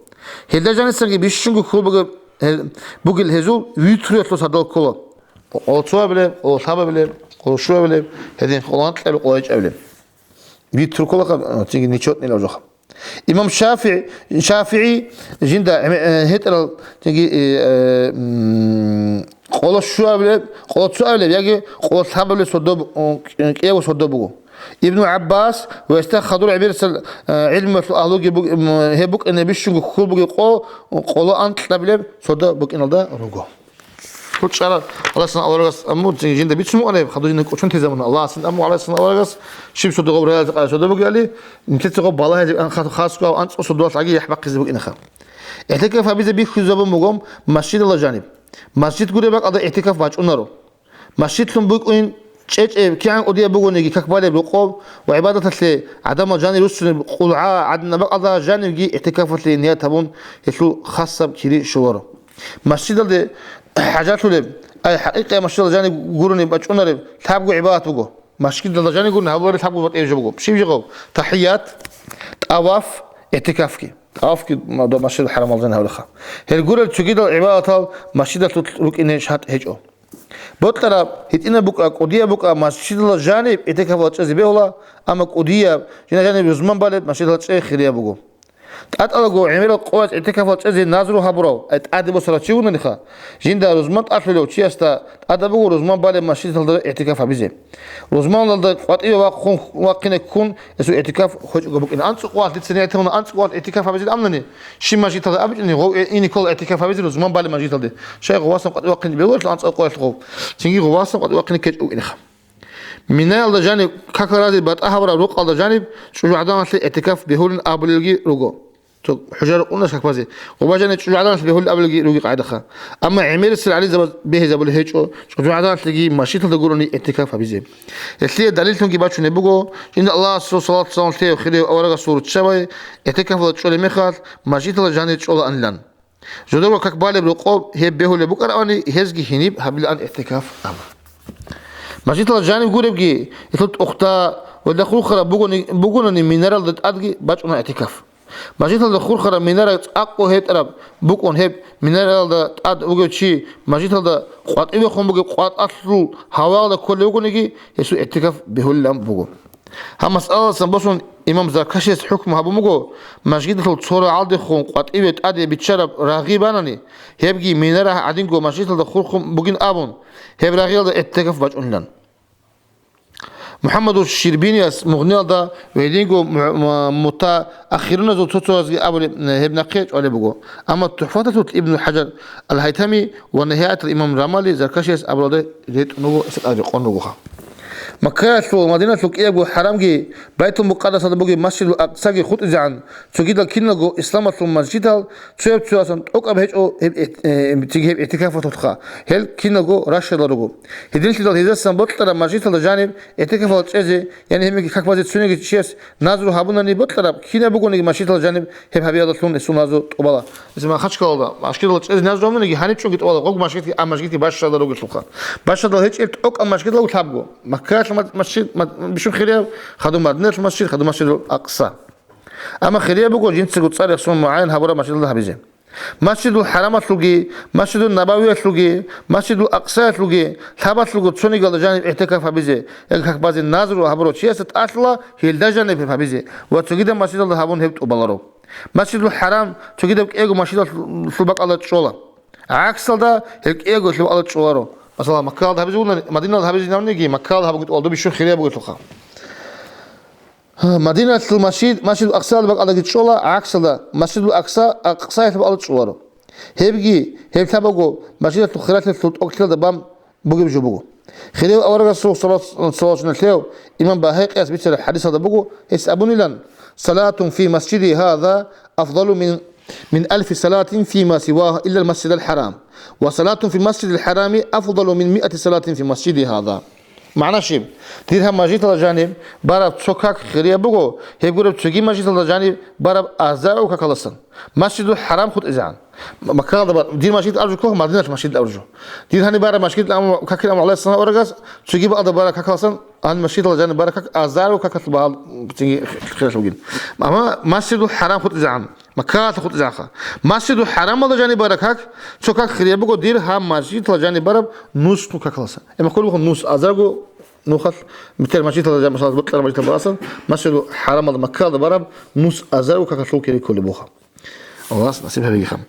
Гьелда жанисанги бищунго хьул бугеб, гьел-, бугел гьезул витруялъул сардал ккола. Къоло цо абилеб, къоло лъабабилеб, къоло щуабилеб, гьедин къоло анкьабилеб, къоло гьечӀабилеб. Витру кколаха, а, цинги нечетный лавжаха. Имам ШафигӀи, ШафигӀи жинда, э, э, гьетӀарал цинги, э, э, м, къоло щуабилеб, къоло цо абилеб яги къоло лъабабилеб сордо бу-, о, кӀиябго сордо буго. Ибну ГӀаббас ва гьесда хадур гӀемерисел, э, гӀилмуялъул агьлуги буг-, м, гьеб букӀине бищунго хьул бугеб къо-, къоло анкьабилеб сордо букӀиналда руго. Гьучара Аллагьсан аварагас амму, цинги жинда бицун букӀанеб, хадур жинда кӀочон тезабуна. Аллагьасин амму, Аллагьсан аварагас щиб сордо гъоб ралалда къайи сордо бугели, нилъеца гъоб балагьизе бан хас-, хасго анцӀго сордоялъ аги яхӀ бахъизе букӀинаха. ИгӀтикаф гьабизе бихьизабун буго масжидалда жаниб. Масжид гуреб бакӀалда игӀтикаф бачӀунаро. Масжидлъун букӀин чӀечӀеб, кигӀан кӀудияб бугониги как балеб рокъоб ва гӀибадаталъе гӀадамал жанир руссунеб къулгӀа гӀадинаб бакӀалда жанивги игӀтикафалъе ният гьабун, гьелъул хасаб кири щоларо. Масжидалде хӀажалъулеб, ай, хӀакъикъияб масжидалда жаниб гурони бачӀунареб лъабго гӀибадат буго. Масжидалда жаниб гурони гьабулареб лъабго батӀияб жо буго. Щиб жо гъаб? ТахӀият, тӀаваф, игӀтикафги. ТӀавафги ма-, до Масжидул ХӀарамалда жаниб гьабулаха. Гьел гурел цогидал гӀибадатал масжидалъулъ рукӀине шартӀ гьечӀо. Бокьараб, гьитӀинаб букӀа, кӀудияб букӀа, масжидалда жаниб игӀтикафалда чӀезе бегьула, амма кӀудияб, жинда жаниб рузман балеб масжидалда чӀей хирияб буго. ТӀатӀалаго гӀемерал къоялъ игӀтикафалда чӀезе назру гьабурав, ай тӀаде босарав чи вунаниха, жинда рузман тӀалъулев чиясда тӀадаб буго рузман балеб масжидалда игӀтикаф гьабизе. Рузманалда къватӀиве вахъун, вахъине ккун, гьесул игӀтикаф гьечӀого букӀина. АнцӀукъоялъ дица нигӀтамуна, анцӀукъоялъ игӀтикаф гьабизин амнани, щиб масжидалда абичӀони, гъов ине ккола игӀтикаф гьабизе рузман балеб масжидалде. Щай гъов васан къватӀиве вахъине бегьуларо анцӀукъоялъ гъов. Цинги гъов васан къватӀиве вахъине ккечӀо вукӀинаха. Минаялда жаниб, какал разил батӀа гьабураб рукъалда жаниб, чӀужугӀаданалъе игӀтикаф бегьулин абулелги руго. Цо хӀужа рукъуна шакбазе, гъоба жаниб чӀужугӀаданалъе бегьулин абулелги руги къагӀидаха. Амма гӀемерисел гӀалимзабаз бегьизабулеб гьечӀо, чӀужугӀаданалъеги машгьиталда гурони игӀтикаф гьабизе. Гьелъие далиллъунги бачунеб буго, жинда Аллагьасул салат-салам лъеяв хирияв аварагасул руччабай игӀтикафалда чӀолеб мехалъ, машгьиталда жанир чӀолаанилан. Жодорго как балеб рокъоб гьеб бегьулеб букӀаравани, гьезги гьениб гьабилаан игӀтикаф абун. Мажгиталда жаниб гуребги, гьелъул тӀухьда ва хурхараб бугони-, бугонани минаралда тӀадги бачӀуна игӀтикаф. Мажгиталда хурхараб минара цӀакъго гьетӀараб букӀун, гьеб минаралда тӀад вугев чи мажгиталда къватӀивехун бугеб къватӀалъул гьаваялда кколев вугониги, гьесул игӀтикаф бегьулилан буго. Гьаб масъалаялдасан босун имам Заркашиялъ хӀукму гьабун буго, мажгиталъул цо рагӀалдехун къватӀиве тӀаде биччараб рагъи банани, гьебги минара гӀадинго мажгиталда хурхун бугин абун, гьеб рагъиялда игӀтикаф бачӀунилан. МухӀаммадул Щербинияс Мугъниялда ва гьединго му-, му-, мутаахируназул цо-цоязги абулеб гьеб нахъе чӀвалеб буго. Амма ТухӀфаталъулъ Ибну ХӀажар ал-ХӀайтами ва НигӀаятал имам Рамали Заркашияс абуралда ретӀун руго, гьесда рекъон ругоха. Маккаялъул, Мадинаялъул кӀиябго хӀарамги, Байтул-Мукъадасалда бугеб Масжидул-Акъсаги хутӀизегӀан, цогидал киналго исламалъул мажгитал цояб-цоясан тӀокӀаб гьечӀо гьеб, э, цинги гьеб игӀтикафалъулъха, гьел киналго ращалда руго. Гьединлъидал гьезасан бокьараб мажгиталда жаниб игӀтикафалда чӀезе, яни гьебги как базе цониги чияс назру гьабунани бокьараб, кинаб бугониги мажгиталда жаниб гьеб гьабиялдалъун гьесул назру тӀубала. Мисал, Махачкалалда машгиталда чӀезе назру гьабуниги, гьаниб чӀунги тӀубала, гъог машгитги а машгитги бащалда ругелъулха. Бащалда гьечӀеб тӀокӀаб машгитал лъабго. Маккаялъ ма-, машгит, ма-, бищун хирияб, хадуб Мадинаялъул машгит, хадуб Масжидул Акъса. Амма хирияб буго жинцаго цӀар рехсон мугӀайян гьабураб машгиталда гьабизе. Масжидул ХӀарамалъулги, Масжидул Набавиялъулги, Масжидул Акъсаялъулги лъабалъулго цонигалда жаниб игӀтикаф гьабизе, яги как базе назру гьабурав чиясда тӀалъула гьелда жаниб гьеб гьабизе ва цогидаб масжидалда гьабун гьеб тӀубаларо. Масжидул ХӀарам цогидаб кӀиябго масжидалъул бакӀалда чӀола. ГӀаксалда гьел кӀиябго гьелъул бакӀалда чӀоларо. Масала, Маккаялда гьабизе вугони, Мадиналда гьабизе вугони, Маккаялда гьабуги тӀубала, доб бищун хирияб бугелъулха. Гьа, Мадиналъул машгит, Масжидул Акъсаялда бакӀалдаги чӀола, гӀаксалда, Масжидул Акъса, Акъсаялъул бакӀалда чӀоларо. Гьебги, гьеб лъабаго, машгиталъул хиралъиялъул тӀокӀлъиялда бан бугеб жо буго. Хирияв аварагасул салат-, салатуналъев имам Багьакъияс бицараб хӀадисалда буго, гьес абунилан: «Салатун фи масжиди гьаза афдалу мин, мин алфи салатин фима сивагьа иллал масжидал хӀарам, ва салатун фи масжидил хӀарами афдалу мин миати салатин фи масжиди гьаза». МагӀна щиб? Дир гьаб мажгиталда жаниб бараб цо как хирияб буго, гьеб гуреб цоги мажгиталда жаниб бараб азарго какаласан. Масжидул ХӀарам хутӀизегӀан. Маккаялда бар-, дир мажгит абураб жо ккола, Мадиналъ мажгит абураб жо. Дир гьаниб бараб мажгит, амма какил амма гӀалайгьиссалам аварагас, цоги бакӀалда бараб какаласан, гьаниб мажгиталда жаниб бараб как азарго какалъул багьа цинги хиралъугин. Амма Масжидул ХӀарам хутӀизегӀан. Маккаялъ хутӀизегӀанха. Масжидул ХӀарамалда жаниб бараб как, цо как хирияб буго дир гьаб мажгиталда жаниб бараб нусго какаласан. Гьеб кколеб буго нус азарго нухалъ, бетӀер мажгиталда жаниб, масала, бокьараб мажгиталда барасан, Масжидул ХӀарамалда Маккаялда бараб нус азарго какалъул кири кколеб бугоха. Аллагьас насиб гьабегиха.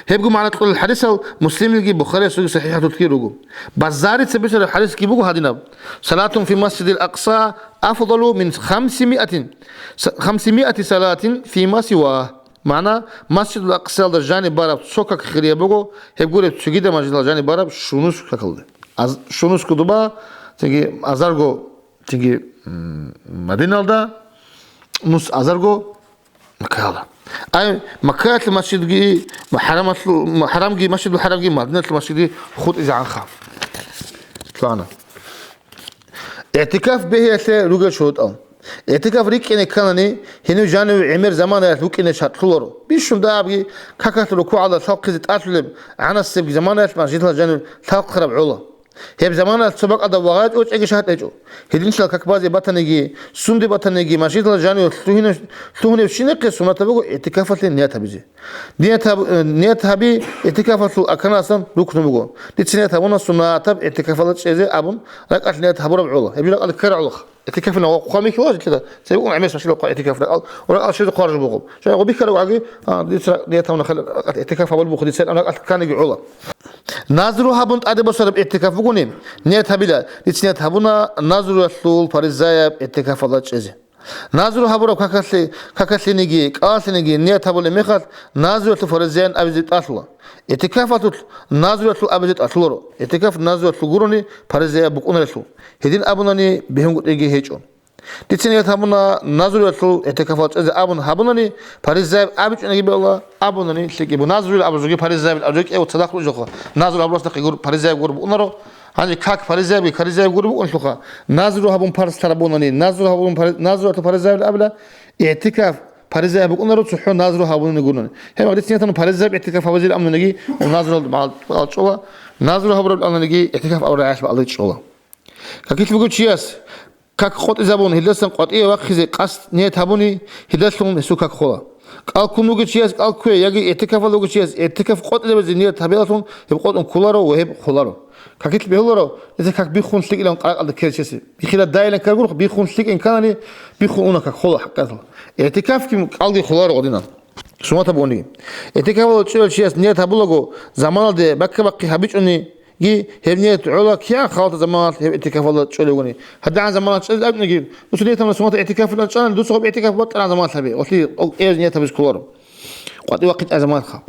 Гьебго магӀна кьолел хӀадисал Муслимилги Бухариясулги сахихӀатулъги руго. Баззарица бицараб хӀадисги буго гьадинаб: «Салатун фи масжидил Акъса афдалу мин хамсимиатин, хамсимиати салатин фима сивагь». МагӀна, Масжидул Акъсаялда жаниб бараб цо как хирияб буго, гьеб гуреб цогидаб мажгиталда жаниб бараб щунус какалде. Аз-, щунусго дуба, цинги азарго, цинги, м, Мадиналда, нус азарго Маккаялда. Ай, Маккаялъул масжидги, ХӀарамалъу-, ХӀарамги, Масжидул ХӀарамги, Мадиналъул масжидги хутӀизегӀанха. Лъугьана. ИгӀтикаф бегьиялъе ругел шурутӀал. ИгӀтикаф рикӀкӀине кканани, гьенив жанив гӀемер заманаялъ вукӀине шартлъуларо. Бищун дагьабги какалъ рукугӀалда лъалхъизе тӀалъулеб гӀанасебги заманаялъ мажгиталда жанив лъалхъараб гӀола. Гьеб заманалъ цо бакӀалда вагъа гьечӀо, чӀеги шагьат гьечӀо. Гьединлъидал как базе батаниги, сунде батаниги, мажгиталда жаниве лъугьинев-, лъугьиневщинахъе суннатаб буго игӀтикафалъе ният гьабизе. Ният гьаб-, э, ният гьаби игӀтикафалъул арканасан рукну буго. Дица ният гьабуна суннатаб игӀтикафалда чӀезе абун, ракӀалъ ният гьабураб гӀола. Гьеб жо ракӀалде ккараб гӀолаха. ИгӀтикаф ин ва хъван михьи ва житлъида. Цебе ун гӀемер машгьилал хъван игӀтикаф ракӀал, ва ракӀал щвезе хъвараж бугъуб. Жо гъо бихьарав аги, а, дица ният гьабуна хъал ракӀалъ игӀтикаф гьабулеб бухъи, дица ан ракӀалъ кканиги гӀола. Назру гьабун тӀаде босараб игӀтикаф бугони, ният гьабила, дица ният гьабуна назруялъул паризаяб игӀтикафалда чӀезе. Назру гьабураб какалъе-, какалъениги, кӀалалъениги ният гьабулеб мехалъ, назруялъул паризаян абизе тӀалъула. ИгӀтикафалъулъ назруялъул абизе тӀалъуларо. ИгӀтикаф назруялъул гурони паризаяб букӀунарелъул. Гьедин абунани бегьунгутӀиги гьечӀо. Дица ният гьабуна назруялъул игӀтикафалда чӀезе абун гьабунани, паризаяб абичӀониги бегьула, абунани лъикӀаб. Назруял абураб жоги паризаяб абураб жоги кӀев цадахъ ружахъа. Назру абурасдахъе гур-, паризаяб гур букӀунаро. Гьанже как паризаябги каризаяб гур букӀунлъуха. Назру гьабун парз тарабунани, назру гьабун пари-, назруялъул паризаяб абила, игӀтикаф паризаяб букӀунаро цохӀо назру гьабунани гурони. Гьеб дица ният гьабуна паризаяб игӀтикаф гьабизел амунаги, ва назру гьабураб чӀола, назру гьабураб амунаги игӀтикаф абураб рагӀалъ бакӀалде чӀола. Какилъ буго чияс, как къотӀизабун, гьелдасан къватӀиве вахъизе къасд ният гьабуни, гьелдалъун гьесул как хола. КӀал ккун вугев чияс кӀал ккве, яги игӀтикафалда вугев чияс игӀтикаф къотӀизабизе ният гьабиялъун гьеб къотӀун кколаро ва гьеб холаро. Какилъ бегьуларо, гьесда как биххун лъикӀилан къаракъалда ккезе чиясе. Биххила дайилан ккаргурхъ, биххун лъикӀин кканани, биххун уна как хола хӀакъатал. ИгӀтикафги кӀалги холаро гъодинан. Суннатаб бугониги. ИгӀтикафалда чӀолев чияс ният гьабулаго, заманалде баккабахъи гьабичӀони, Ги, гьеб ният гӀола кигӀан халатаб заманалъ гьеб игӀтикафалда чӀолевгони. ГьадигӀан заманалъ чӀезе абуниги, дуца ният гьабуна суннатаб игӀтикафалда чӀана, дуца гьеб игӀтикаф батӀараб заманалъ гьабе. Гьелъие кӀиабизе ният гьабизе кколаро. КъватӀиве вахъинчӀеб заманалъха.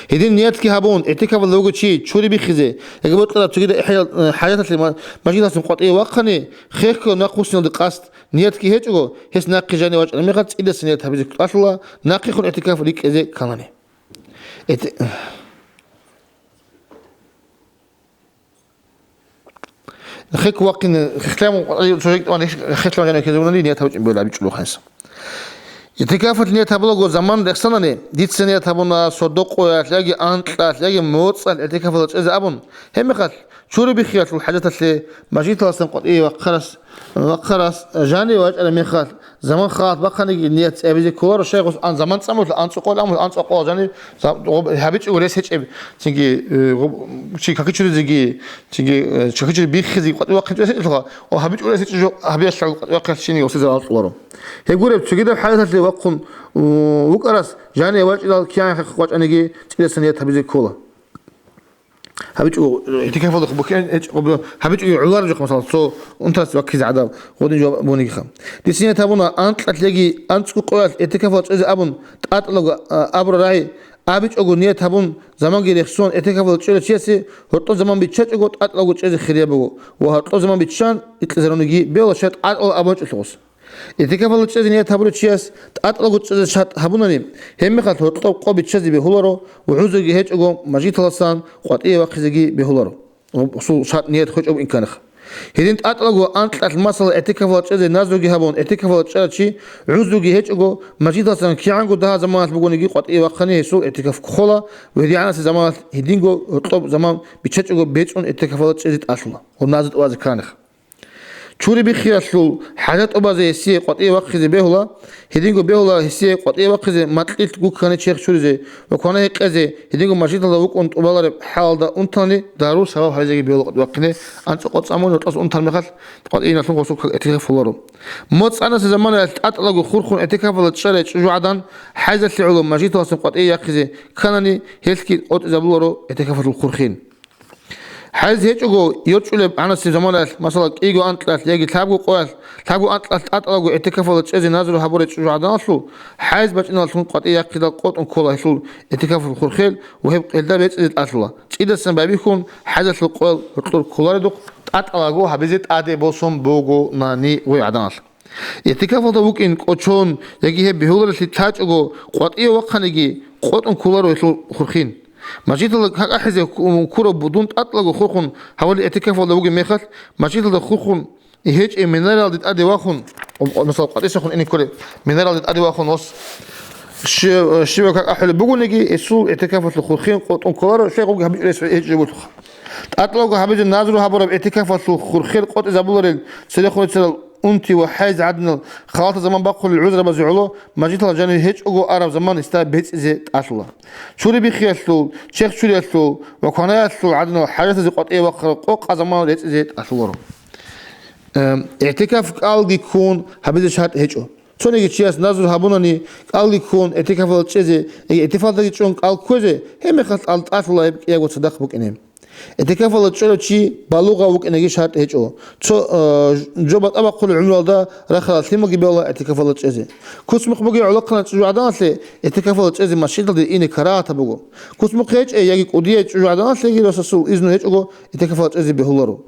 Гьедин ниятги гьабун, игӀтикафалда вугев чи чури биххизе, яги бокьараб цогидаб ихӀял-, э, хӀажаталъе ма-, мажгиталдасан къватӀиве вахъани, хехго нахъвуссиналде къасд, ниятги гьечӀого, гьес нахъе жаниве вачӀараб мехалъ цӀидасан ният гьабизе кӀалъула, нахъехун игӀтикаф рикӀкӀине кканани. Эти-, хек вахъин, хехлъамун, цо жеги тӀаман хехлъамун жанив ккезегунани ният гьабичӀин бегьулеб абичӀо гьанса. ИгӀтикафалъ ният гьабулаго заман рехсанани, дица ният гьабуна сордо къоялъ яги анкьалъ яги моцӀалъ игӀтикафалда чӀезе абун, гьеб мехалъ чури биххиялъул хӀажаталъе мажгиталдасан къватӀиве вахъарас, вахъарас жаниве вачӀараб мехалъ, заман халат бахъаниги ният цӀиабизе кколаро, щай гъос ан заман цӀамулъа, анцӀукъол амулъа, анцӀукъол жани, за-, гъоб-, гьабичӀого рес гьечӀеб, цинги, э, гъоб-, чи какичуризеги, цинги, э, чи какичури биххизеги къватӀиве вахъинчӀо рес гьечӀелъуха, о, гьабичӀого рес гьечӀеб жо гьабиялъул къватӀиве вахъиялъ чиниги гъосие завал кьоларо. Гьеб гуреб, цогидаб хӀажаталъе вахъун, у, вукӀарас жаниве вачӀарал кигӀан хехго вачӀаниги цӀидасан ният гьабизе ккола. ГьабичӀого, э, игӀтикафалда бухьи-, гьечӀ-, гъоб-, гьабичӀого гӀолареб жоха, масала, цо унтарас ваккизе гӀадаб, гъодин жо бунигиха. Дица ният гьабуна анкьалъ яги анцӀго къоялъ игӀтикафалда чӀезе абун, тӀатӀалаго, а, абураб рагӀи абичӀого ният гьабун, заманги рехсон игӀтикафалда чӀолев чиясе гьоркьоб заман биччачӀого тӀатӀалаго чӀезе хирияб буго ва гьоркьоб заман биччан рикьизаруниги бегьула, щай тӀатӀала абун чӀолъугъус. ИгӀтикафалда чӀезе ният гьабурав чияс тӀатӀалаго чӀезе шартӀ гьабунани, гьеб мехалъ гьоркьоб къо биччазе бегьуларо ва гӀузруги гьечӀого мажгиталдасан къватӀиве вахъизеги бегьуларо, гъосул шартӀ ният гьечӀого имканха. Гьедин тӀатӀалаго анкьалъ, масала, игӀтикафалда чӀезе назруги гьабун, игӀтикафалда чӀарав чи гӀузруги гьечӀого, мажгиталдасан кигӀанго дагьаб заманалъ бугониги къватӀиве вахъани гьесул игӀтикаф ккола ва гьедигӀанасеб заманалъ гьединго гьоркьоб заман биччачӀого бецӀун игӀтикафалда чӀезе тӀалъула ва назру тӀубазе кканаха. Чури биххиялъул хӀажат тӀубазе гьесие къватӀиве вахъизе бегьула, гьединго бегьула гьесие къватӀиве вахъизе макьилъ гуккани черх чуризе ва квана-гьекъезе, гьединго мажгиталда вукӀун тӀубалареб хӀалалда унтани дару сабаб гьаризеги бегьула къватӀиве вахъине, анцӀукъо цӀамун гьоркьосан унтараб мехалъ къватӀиналъун гъосул игӀтикаф холаро. МоцӀ анасеб заманаялъ тӀатӀалаго хурхун игӀтикафалда чӀарай чӀужугӀадан хӀайзалъе гӀоло мажгиталдасан къватӀиве яхъизе кканани, гьелъги къотӀизабуларо игӀтикафалъул хурхин. ХӀайз гьечӀого йорчӀулеб анасеб заманаялъ, масала, кӀиго анкьалъ яги лъабго къоялъ, лъабго анкьалъ тӀатӀалаго игӀтикафалда чӀезе назру гьабурай чӀужугӀаданалъул, хӀайз бачӀиналъун къватӀиве яхъидал къотӀун ккола гьелъул игӀтикафалъул хурхел ва гьеб гьелда бецӀизе тӀалъула, цӀидасан байбихьун хӀайзалъул къоял гьоркьор кколаредухъ тӀатӀалаго гьабизе тӀаде босун бугонани гъой гӀаданалъ. ИгӀтикафалда вукӀин кӀочон яги гьеб бегьуларелъи лъачӀого къватӀиве вахъаниги, къотӀун кколаро гьелъул хурхин. Мажгиталда какахӀизе ку-, ккурав дун тӀатӀалаго хурхун гьавали игӀтикафалда вугеб мехалъ, мажгиталда хурхун гьечӀеб минаралде тӀаде вахун, о, о, мисал, къватӀисехун ине кколеб минаралде тӀаде вахун ос Щив-, щивав как ахӀулеб бугониги, гьесул игӀтикафалъул хурхин къотӀун кколаро, щай гъуги гьабичӀеб гьечӀеб бугелъулха. ТӀатӀалаго гьабизе назру гьабураб игӀтикафалъул хурхин къотӀизабуларел церехун рицарал унти ва хӀайз гӀадинал халатаб заман бахъулел гӀузрабазе гӀоло, мажгиталда жанив гьечӀого араб заман гьесда бецӀизе тӀалъула. Чури биххиялъул, черх чуриялъул ва кванаялъул гӀадинал хӀажатазе къватӀиве вахъараб къокъаб заман рецӀизе тӀалъуларо. Эм, игӀтикаф кӀалги ккун гьабизе шартӀ гьечӀо. Цониги чияс назру гьабунани, кӀалги ккун, игӀтикафалда чӀезе, яги игӀтикафалдаги чӀун кӀал кквезе, гьебмехалъ тӀал-, тӀалъула гьеб кӀиябго цадахъ букӀине. ИгӀтикафалда чӀолев чи балугъав вукӀинеги шартӀ гьечӀо. Цо, э, жо батӀа бахъулел гӀумруялда рахарал лъималги бегьула игӀтикафалда чӀезе. Куцмухъ бугев гӀолохъанав чӀужугӀаданалъе игӀтикафалда чӀезе масжидалде ине карагьатаб буго. Куцмухъ гьечӀей яги кӀудияй чӀужугӀаданалъеги росасул изну гьечӀого игӀтикафалда чӀезе бегьуларо.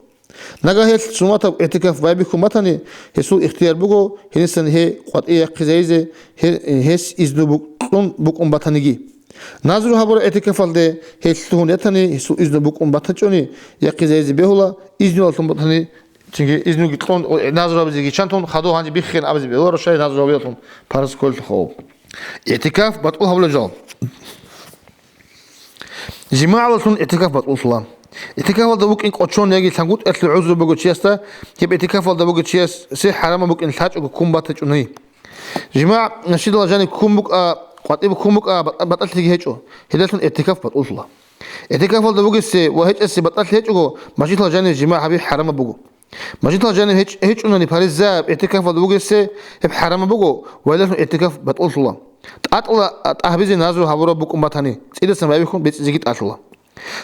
Нагагь гьелъ суннатаб игӀтикаф байбихьун батани, гьесул ихтияр буго гьенисан гьей къватӀиве яхъизайизе, гье-, гьес изну бук-, кьун букӀун батаниги. Назру гьабураб игӀтикафалде гьей лъугьун ятани, гьесул изну букӀун батичӀони, яхъизайизе бегьула, изнуялъун батани, цинги изнуги кьун, назру гьабизеги чантун, хадув гьанже биххин абизе бегьуларо, щай назру гьабиялъун парз кколелъул хабал. ИгӀтикаф батӀул гьабулел жал. ЖимагӀалдалъун игӀтикаф батӀуллъула. ИгӀтикафалда вукӀин кӀочон яги лъангутӀиялъул гӀузру бугев чиясда, гьеб игӀтикафалда вугев чиясе хӀарамаб букӀин лъачӀого ккун батичӀони. ЖимагӀ масжидалда жанив ккун букӀа, къватӀиб ккун букӀа, батӀа-, батӀалъиги гьечӀо, гьелдалъун игӀтикаф батӀуллъула. ИгӀтикафалда вугесе ва гьечӀесе батӀалъи гьечӀого, масжидалда жанив жимагӀ гьаби хӀарамаб буго. Масжидалда жанив гьечӀ-, гьечӀунани паризаяб игӀтикафалда вугесе гьеб хӀарамаб буго ва гьелдалъун игӀтикаф батӀуллъула. ТӀатӀала тӀагьабизе назру гьабураб букӀун батани, цӀидасан байбихьун бецӀизеги тӀалъула.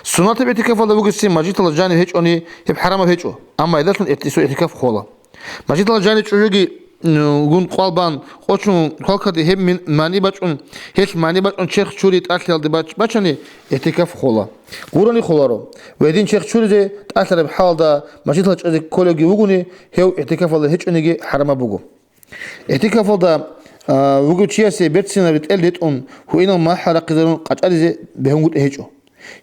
Суннатаб игӀтикафалда вугесе масжидалда жанив гьечӀони гьеб хӀарамаб гьечӀо, амма гьелдалъун игӀти-, гьесул игӀтикаф хола. Масжидалда жанив чӀужуги, м, гун къвал бан, къочун квалкаде гьеб мин-, мани бачӀун, гьелъ мани бачӀун черх чури тӀалъиялде бач-, бачани, игӀтикаф хола. Гурони холаро. Ва гьедин черх чуризе тӀалъараб хӀалалда масжидалда чӀезе кколевги вугони, гьев игӀтикафалда гьечӀониги хӀарамаб буго. ИгӀтикафалда, а, вугев чиясе берцинаб ретӀел ретӀун, гьуинал махӀал рахъизарун къачӀаризе бегьунгутӀи гьечӀо.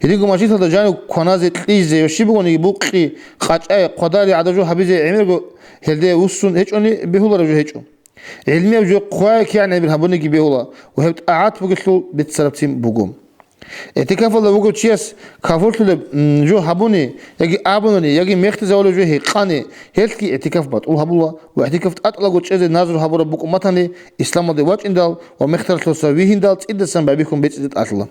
Гьединго масжидалда жанив кваназе, кьизе ва щиб бугониги букъи, къачӀай, хъвадари гӀадаб жо гьабизе гӀемерго гьелде вуссун гьечӀони бегьулареб жо гьечӀо. ГӀилмияб жо хъвай кигӀан гӀемер гьабуниги бегьула ва гьеб тӀагӀат бугелъул бицарабцин буго. ИгӀтикафалда вугев чияс капурлъулеб, м, жо гьабуни, яги абунани, яги мехтизавулеб жо гьикъани, гьелъги игӀтикаф батӀул гьабула ва игӀтикаф тӀатӀалаго чӀезе назру гьабураб букӀун батани, исламалде вачӀиндал ва мехтаралъуса вигьиндал цӀидасан байбихьун бецӀизе тӀалъула.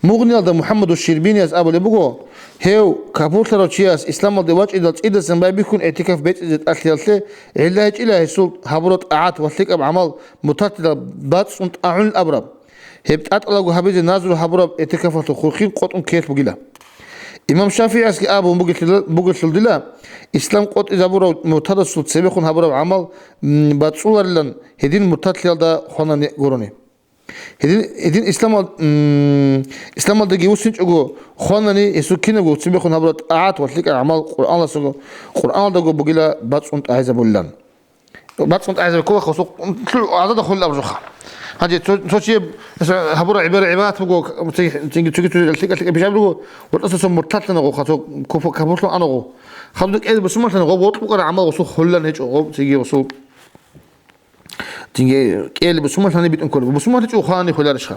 Мугъниялда МухӀаммаду Щербиниялъ абулеб буго, гьев, капурлъарав чияс исламалде вачӀидал цӀидасан байбихьун игӀтикаф бецӀизе тӀалъиялъе гӀилла гьечӀила гьесул гьабураб тӀагӀат ва лъикӀаб гӀамал муртаддал бацӀцӀун тӀагӀун абураб. Гьеб тӀатӀалаго гьабизе назру гьабураб игӀтикафалъул хурхин къотӀун ккеялъ бугила. Имам ШафигӀиясги абун бугелъила-, бугелъул дила, ислам къотӀизабурав муртадасул цебехун гьабураб гӀамал, м, бацӀцӀуларилан гьедин муртадлъиялда хванани гурони. Гьедин, гьедин исламал-, м, исламалдаги вуссинчӀого хванани гьесул кинабго цебехун гьабураб тӀагӀат ва лъикӀаб гӀамал Къуръаналъул-, Къуръаналдаго бугила бацӀцӀун тӀагӀизабулилан. БацӀцӀун тӀагӀизаб ккола, хасу-, лъу-, гӀадада хвелил абураб жоха. Гьанже цо, цо чияс гьабураб гӀибадат буго, цинги цоги цоги лъикӀа-лъикӀа бижаб буго, гъоркьаса цо муртадлъана гъо, хасу куфу-, капурлъун ана гъо. Хадур кӀел бусурманлъана гъо, гъоркь букӀараб гӀамал гъосул хвелилан гьечӀо, гъо, цинги гъосул. Цинги кӀел бусурманлъани битӀун ккола. БусурманлъичӀого хванани хвеларищха?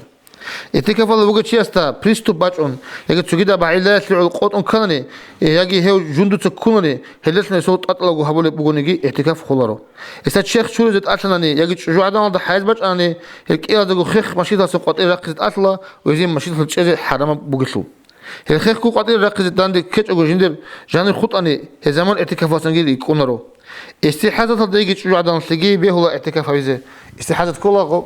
ИгӀтикафалда вугев чиясда приступ бачӀун, яги цогидаб гӀиллаялъе гӀоло къотӀун кканани, яги гьев жундуца ккунани, гьелдалъун гьесул тӀатӀалаго гьабулеб бугониги игӀтикаф холаро. Гьесда черх чуризе тӀалъанани яги чӀужугӀаданалда хӀайз бачӀанани, гьел кӀияздаго хех машгьидалдасан къватӀире рахъизе тӀалъула, гьезие машгьидалъа чӀезе хӀарамаб бугелъул. Гьел хехго къватӀире рахъизе данде ккечӀого жиндир жанир хутӀани, гьеб заман игӀтикафалдасанги рикӀкӀунаро. ИстихӀазаталда йиги чӀужугӀаданалъеги бегьула игӀтикаф гьабизе. ИстихӀазат ккола гъо-,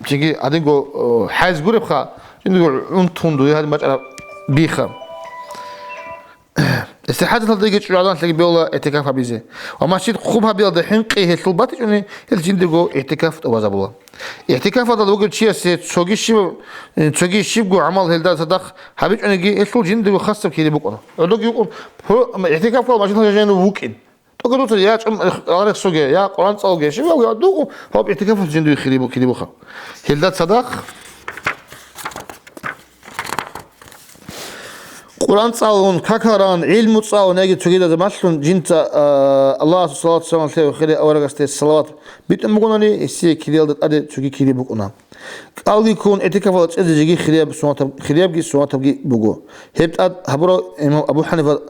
Цинги гьадинго, о, хӀайз гуребха, жиндирго унтун дуе гьадин бачӀараб биха. ИстихӀазаталдаги чӀужугӀаданалъеги бегьула игӀтикаф гьабизе. Ва масжид хъуб гьабиялда хӀинкъи гьелъул батичӀони, гьел жиндирго игӀтикаф тӀубазабула. ИгӀтикафалда вугев чиясе цоги щиб-, цоги щибго гӀамал гьелда цадахъ гьабичӀониги, гьелъул жиндирго хасаб кири букӀуна. ГӀодоги вукӀун, гьу-, игӀтикаф ккола масжид гьажаянав вукӀин. ТӀокӀаб дуца я чӀум гьарихсуге, я Къуръан цӀалуге, щиб я дугӀу, гьаб игӀтикафалъ жиндуе хири бу-, кири буха. Гьелда цадахъ Къуръан цӀалун, какаран, гӀилму цӀалун яги цогидазда малъун жинца, а, Аллагьасул салават-салам лъе ва хире аварагасде салават битӀун бугонани, гьесие кириялда тӀаде цоги кири букӀуна. КӀалги ккун, гӀитикафалда чӀезе жеги хирияб суннатаб-, хириябги суннатабги буго. Гьеб тӀад гьабурал имам Абу Ханифа,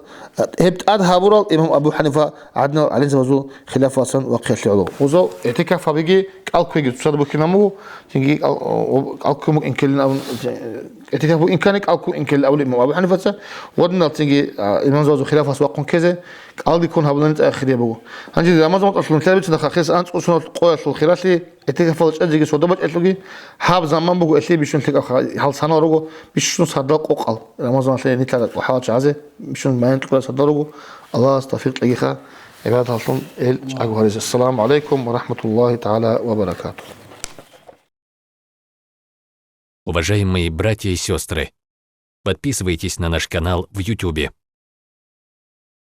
гьеб тӀад гьабурал имам Абу Ханифа гӀадинал гӀалимзабазул хилафалдасан вахъиялъе гӀоло. Гъузал гӀитикаф гьабиги кӀал кквеги цоцазда букинаб буго, цинги кӀал, о, кӀал ккун букӀин ккелин абун, гӀитикаф букӀин ккани кӀал ккун ккелин абулеб имам Абу Ханифаца, гъодинал цинги, а, имамзабазул хилафалъас вахъун ккезе, кӀалги ккун гьабулани цӀакъ хирияб буго. Гьанже Рамазан вацӀалъулъ нилъер бицунеб хасият анцӀго суннатал къоялъул хиралъи, гӀитикафалда чӀезеги сордо бачӀелъуги, гьаб заман буго элъи бищун лъикӀаб ха-, гьал санал руго, бищун сардал къокъал. Рамазаналъе нилъер хӀалал чагӀазе бищун баян кьурал сардал руго. Аллагьас тавфикъ кьегиха, гӀибадаталъун ил чӀаго гьаризе. Ассаламу гӀалайкум ва рахӀматуллагьи тагӀала ва баракатугь. Уважаемые братья и сестры, подписывайтесь на наш канал в Ютубе.